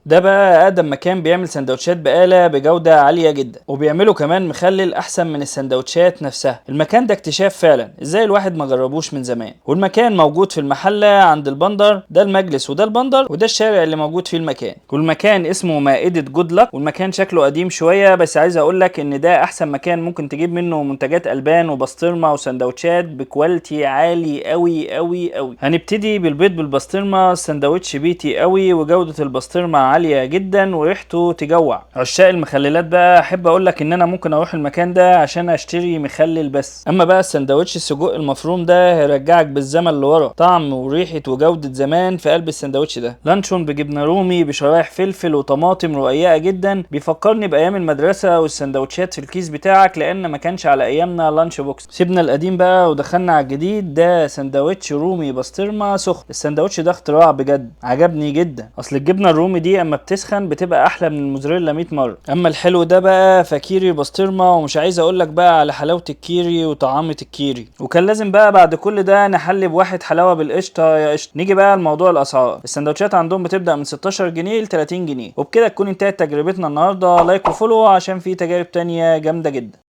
ده بقى اقدم مكان بيعمل سندوتشات بقالة بجودة عالية جدا، وبيعملوا كمان مخلل احسن من السندوتشات نفسها. المكان ده اكتشاف فعلا، ازاي الواحد ما جربوش من زمان. والمكان موجود في المحلة عند البندر، ده المجلس وده البندر وده الشارع اللي موجود فيه المكان. والمكان اسمه مائدة جود لك، والمكان شكله قديم شوية، بس عايز اقول لك ان ده احسن مكان ممكن تجيب منه منتجات البان وبسطرمة وسندوتشات ب quality عالي قوي قوي قوي. هنبتدي بالبيض بالبسطرمة، السندوتش بيتي قوي وجودة البسطرمة عالية جدا وريحته تجوع. عشاق المخللات بقى احب اقول لك ان انا ممكن اروح المكان ده عشان اشتري مخلل بس. اما بقى السندوتش السجق المفروم ده هيرجعك بالزمن لورا، طعم وريحة وجودة زمان في قلب السندوتش ده. لانشون بجبنة رومي بشرايح فلفل وطماطم رقيقة جدا، بيفكرني بايام المدرسة والسندوتشات في الكيس بتاعك، لان ما كانش على ايامنا lunch box. سيبنا القديم بقى ودخلنا على الجديد. ده سندوتش رومي بسطرمة سخن. السندوتش ده اختراع بجد، عجبني جدا. اصل الجبنة الرومي دي اما بتسخن بتبقى احلى من الموزاريلا 100 مرة. اما الحلو ده بقى فكيري بسطرمة، ومش عايز اقول لك بقى على حلاوة الكيري وطعامة الكيري. وكان لازم بقى بعد كل ده نحلي بواحد حلاوة بالقشطة يا قشطة. نيجي بقى لموضوع الاسعار. السندوتشات عندهم بتبدأ من 16 جنيه ل 30 جنيه. وبكده تكون انتهت تجربتنا النهارده. like و follow عشان في تجارب تانية جامدة جدا.